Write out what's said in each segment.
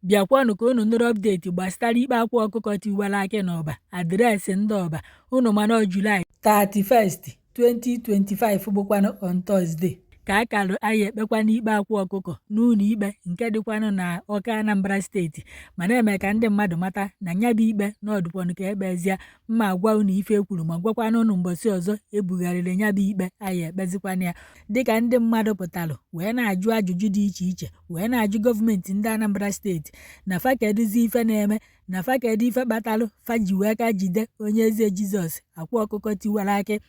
Bịakwanụ ka unu nụrụ update gbasara ikpe Akwa Ọkụkọ Tiwara Akị n'Ọba, address ndị Ọba. Unu mana ọ July 31st, 2025, bụkwanụ on Thursday, ka a kalụ anyị ekpekwana ikpe Akwa Ọkụkọ n'ụlọ ikpe nke dịkwanụ na Ọka, Anambra Steeti. Mana eme ka ndị mmadụ mata na nya bụ ikpe na ọdụkwanụ ka ekpezie mma agwa unu ife ekwuru, ma gwakwana unu mbọsị ọzọ ebugharịrị nya bụ ikpe anyị ekpezikwana ya, dịka ndị mmadụ pụtalụ wee na-ajụ ajụjụ dị iche iche, wee na-ajụ gọọmenti ndị Anambra Steeti na fa kedụzi ife na-eme, na fa kedu ife kpatalụ fa ji wee ka jide Onye Eze Jizọs, Akwa Ọkụkọ Tiwara Akị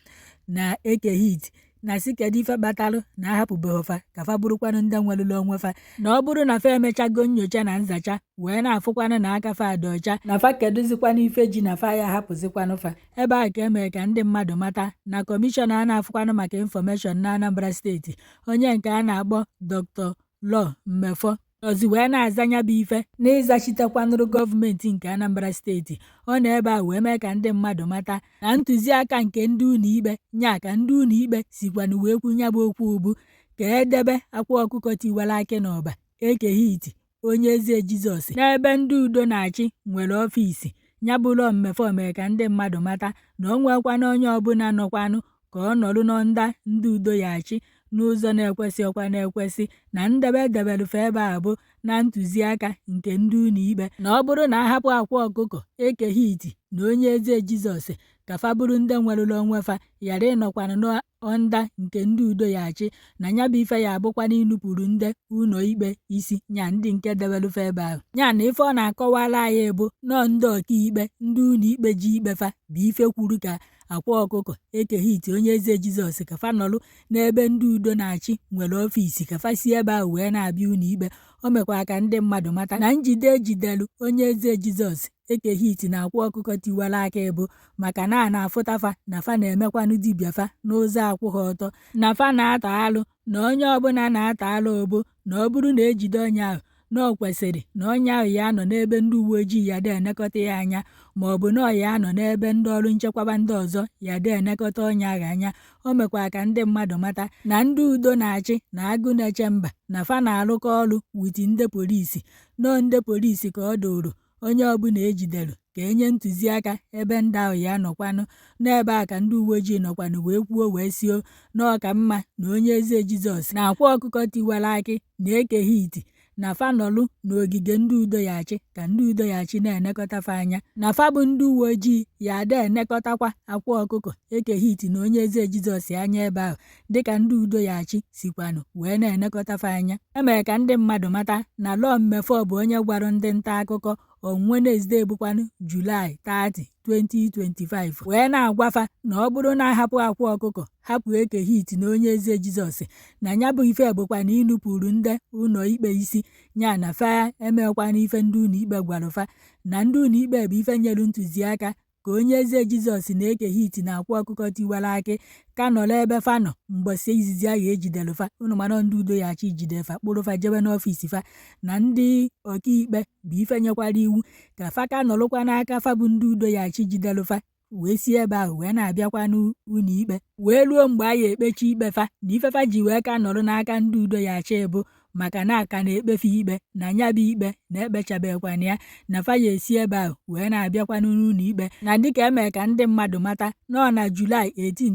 na Eke Hit, na si kedu ife kpatalụ na ahapụbeghị fa ka fa bụrụkwanụ ndị nwelụrụ onwe fa, na ọ bụrụ na fa emechago nyocha na nzacha wee na-afụkwanụ na aka fa dị ọcha, na fa kedụzikwanụ ife ji na fa ya ahapụzikwanụ fa. Ebe a ka emere ka ndị mmadụ mata na kọmishọna a na-afụkwanụ maka information na Anambra Steeti, onye nke a na-akpọ Dr. Law Mefor, nọzi wee na-aza nya bụ ife n'ịzachitekwanụrụ gọọmenti nke Anambra Steeti. Ọ nọ ebe a wee mee ka ndị mmadụ mata na ntụziaka nke ndị ụlọ ikpe nya ka ndị ụlọ ikpe sikwanụ wee kwu nya bụ okwu bụ ka edebe Akwa Ọkụkọ Tiwara Akị n'Ọba, Eke Hit, Onye Eze Jizọs n'ebe ndị udo na-achị nwere ọfịs ya. Bụ Law Mefor mere ka ndị mmadụ mata na o nwekwana onye ọbụla nọkwanụ ka ọ nọrụ n'ọnda ndị udo ya achị n'ụzọ na-ekwesị ọkwa na-ekwesị, na ndebe edebelufe ebe a bụ na ntụziaka nke ndị ụlọ ikpe, na ọ bụrụ na ahapụ Akwa Ọkụkọ, Eke Hit na Onye Eze Jizọs ka fa bụrụ ndị nwerụrụ onwe fa, ghara ịnọkwanụ n'ọnda nke ndị udo ya achị, na nya bụ ife ya abụkwana inupụrụ ndị ụlọ ikpe isi, nya ndị nke debelufe ebe ahụ. Ya na ife ọ na-akọwara anyị bụ nọọ ndị ọkaikpe, ndị ụlọ ikpe ji ikpe fa bụ ife kwuru ka Akwa Ọkụkọ, Eke Hit, Onye Eze Jizọs ka fa nọrụ n'ebe ndị udo na-achị nwere ọfịs, ka fa si ebe ahụ wee na-abịa ụlọ ikpe. O mekwara ka ndị mmadụ mata na njide ejidelu Onye Eze Jizọs, Eke Hit na Akwa Ọkụkọ Tiwara Akị bụ maka na a na-afụta fa na fa na-emekwanụ dibịa fa n'ụzọ akwụghị ọtọ, na fa na-ata alụ, na onye ọbụla na-ata alụ bụ na ọ bụrụ na ejide onye ahụ, na ọ kwesịrị na onye ahụ ya nọ n'ebe ndị uwe ojii ya dị enekọta ya anya, ma ọ bụ na ọ ya nọ n'ebe ndị ọrụ nchekwaba ndị ọzọ ya dị enekọta onye ahụ anya. O mekwara ka ndị mmadụ mata na ndị udo na-achị na agụ na-eche mba na fa na-arụkọ ọrụ with ndị polisi, nọọ ndị polisi ka ọ dụrụ onye ọbụla ejidere ka enye ntụziaka ebe ndị ahụ ya nọkwanụ. N'ebe a ka ndị uwe ojii nọkwanụ wee kwuo wee sio na ọ ka mma na Onye Eze Jizọs na Akwa Ọkụkọ Tiwara Akị na Eke Hit na fa nọlụ n'ogige ndị udo ya achị, ka ndị udo ya achị na-enekọta fa anya, na fa bụ ndị uwe ojii ya ada enekọtakwa Akwa Ọkụkọ, Eke Hit na Onye Eze Jizọs anya ebe ahụ dịka ndị udo ya achị sikwanụ wee na-enekọta fa anya. Emere ka ndị mmadụ mata na Law Mefor bụ onye gwara ndị nta akụkọ on Wednesday, bụkwanụ July 30, 2025, wee na-agwa fa na ọ bụrụ na ahapụ Akwa Ọkụkọ, hapụ Eke Hit na Onye Eze Jizọs, na ya bụ ife bụkwa na inupụrụ ndị ụlọ ikpe isi, ya na fa emekwana ife ndị ụlọ ikpe gwara fa, na ndị ụlọ ikpe bụ ife nyere ntụziaka ka Onye Eze Jizọs na Eke Hit na Akwa Ọkụkọ Tiwara Akị ka nọrọ ebe fa nọ mbọsị izizi ahụ ejidere fa. Unu mana ndị udo ya achị jide fa, kpụrụ fa jebe n'ọfịs fa, na ndị ọkaikpe bụ ife nyekwara iwu ka fa ka nọrụkwa n'aka fa bụ ndị udo ya achị jidere fa, wee si ebe ahụ wee na-abịakwa n'ụlọ ikpe wee ruo mgbe a ya ekpechi ikpe fa, na ife fa ji wee ka nọrọ n'aka ndị udo ya achị bụ maka na aka na-ekpefe ikpe, na nya bụ ikpe na ekpechabekwana ya, na fa ya esi ebe ahụ wee na-abịakwanụ n'ụlọ ikpe. Na dịka emere ka ndị mmadụ mata nọ na July 18,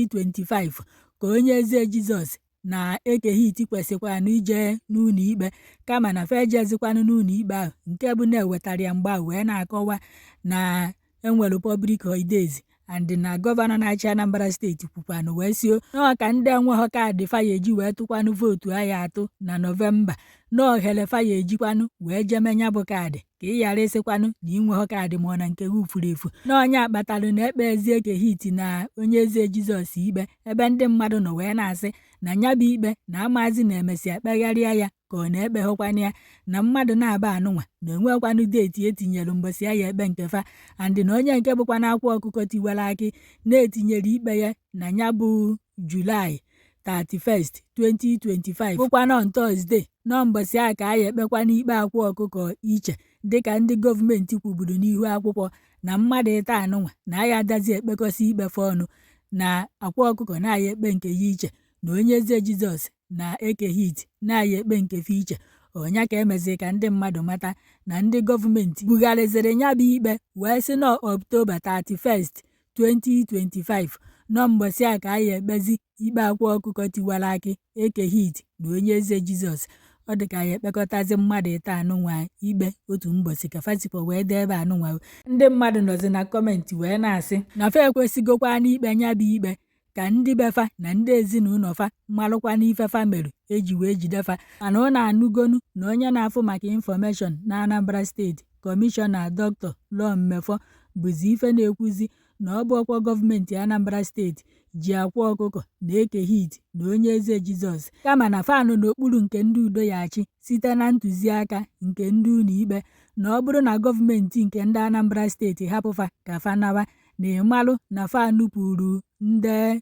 2025 ka Onye Eze Jizọs na Eke Hit kwesịkwanụ ije n'ụlọ ikpe, kama na fa ejezikwanụ n'ụlọ ikpe ahụ, nke bụ na-ewetara ya mgbe ahụ wee na-akọwa na enwere public holidays and na gọvanọ na-achị Anambra Steeti kwukwanụ wee sio na ka ndị enweghọ kaadị fa ya eji wee tụkwanụ vootu a atụ na Nọvemba, na ohere fa ya ejikwanụ wee jeme nya bụ kaadị, ka ị ghara ịsịkwanụ na ị nweghọ kaadị ma ọ na nke gị furu efu, na onye akpatalụ na ekpe ezi Eke Hit na Onye Eze Jizọs ikpe, ebe ndị mmadụ nọ wee na-asị na nya bụ ikpe na amazi na emesịa kpegharịa ya ka ọ na-ekpeghọkwana ya, na mmadụ na-aba anụnwa na enwekwanụ date etinyere mbọsị ya ekpe nke fa, and na onye nke bụkwa na Akwa Ọkụkọ Tiwara Akị na-etinyere ikpe ya na ya bụ July 31st, 2025, bụkwa on Thursday, nọ mbọsị a ka a ya ekpekwa n'ikpe Akwa Ọkụkọ iche, dịka ndị gọọmenti kwuburu n'ihu akwụkwọ na mmadụ ịta anụnwa na aya adazi ekpekọsị ikpe fa ọnụ, na Akwa Ọkụkọ na-aya ekpe nke ya iche, na Onye Eze Jizọs na Eke Hit na-aya ekpe nke fa iche. Ọnya ka emezi ka ndị mmadụ mata na ndị gọọmenti bugharịzịrị ya bụ ikpe wee sị nọ October 31st, 2025, nọ mbọsị a ka a ya ekpezi ikpe Akwa Ọkụkọ Tiwara Akị, Eke Hit na Onye Eze Jizọs. Ọ dị ka ya ekpekọtazi mmadụ ịta anụnwa ikpe otu mbọsị ka fasikwa wee dee ebe anụnwa. Ndị mmadụ nọzi na comment wee na-asị na fa ekwesịgokwa n'ikpe nya bụ ikpe, ka ndị befa na ndị ezinụlọ fa malụkwa n'ife fa merụ eji wee jide fa. Mana ọ na-anụgonu na onye na-afụ maka information na Anambra Steeti, Kọmishọna Dr. Law Mefor, bụzi ife na-ekwuzi na ọ bụ ọkwa gọọmenti Anambra Steeti ji Akwa Ọkụkọ na Eke Hit na Onye Eze Jizọs, kama na fa nọ n'okpuru nke ndị udo ya achị site na ntụziaka nke ndị ụlọ ikpe, na ọ bụrụ na gọọmenti nke ndị Anambra Steeti hapụfa ka fa nawa, na ịmalụ na fa nupụrụ ndị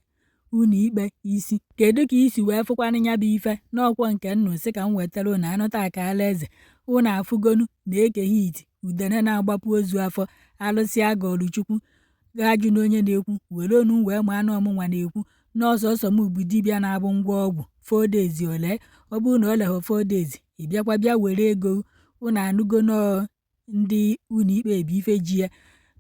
ụlọ ikpe isi. Kedu ka isi wee fụkwanụ ya bụ ife n'ọkwọ nke nnụ sị ka m wetara ụnụ anụta akaala eze? Ụnụ afụgonu na Eke Hit, udene na-agbapụ ozu afọ, alụsị agọlụ Chukwu ga-ajụ na onye na-ekwu were onu wee ma anụ ọmụnwa na-ekwu n'ọsọsọ m bụ dibịa na-abụ ngwa ọgwụ 4 days ole. Ọ bụrụ na o leghọ 4 days, ị bịakwa bịa were ego. Ụnụ anụgo nọọ ndị ụlọ ikpe bụ ife ji ya,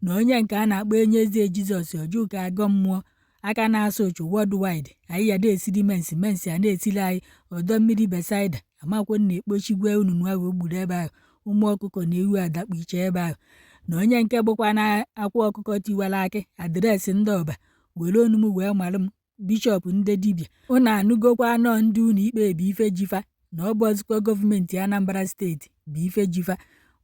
na onye nke a na-akpọ Onye Eze Jizọs, Ojuka agọ mmụọ, aka na-asụ ụchụ worldwide, anyị ya na-esiri mensi mensi a na-esiri anyị ọdọ mmiri Besaida amakwo na-ekpochigwe ununu ahụ o gburu ebe ahụ, ụmụ ọkụkọ na ewu adakpu iche ebe ahụ, na onye nke bụkwa na Akwa Ọkụkọ Tiwara Akị, address ndị Ọba, were onu m wee malụ m, bishọp ndị dibịa. Ụnụ anụgokwa anọ ndị ụlọ ikpe bụ ife jifa, na ọ bụ ọzụkwa gọọmenti Anambra Steeti bụ ife jifa.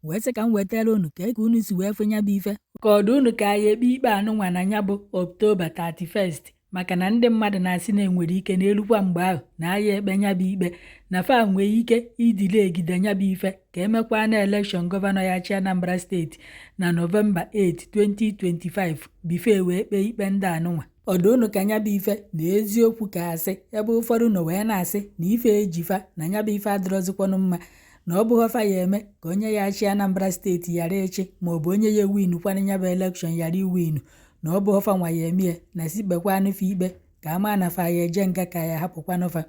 Wee sị ka m wetara unu ka unu si wee fụ ya bụ ife, ka ọdụ unu ka ya ekpe ikpe anụnwa na ya bụ October 31st, maka na ndị mmadụ na-asị na enwere ike n'elukwa mgbe ahụ na aya ekpe ya bụ ikpe, na fa nwee ike idile egide ya bụ ife ka emekwa na election gọvanọ ya chi Anambra Steeti na Nọvemba 8, 2025, before wee kpee ikpe ndị anụnwa. Ọdụ unu ka nya bụ ife na eziokwu ka asị, ebe ụfọdụ nọ wee na-asị na ife ejifa na nya bụ ife adịrọzikwanụ mma, na ọ bụghị fa ya eme ka onye ya achị Anambra Steeti ghara ịchị, maọbụ onye ya ewinu kwanụ nya bụ election ghara iwinu, na ọ bụghị fa nwa ya eme ya, na si kpekwanụ fa ikpe ka ama na fa ya eje nga ka ya hapụkwanụ fa.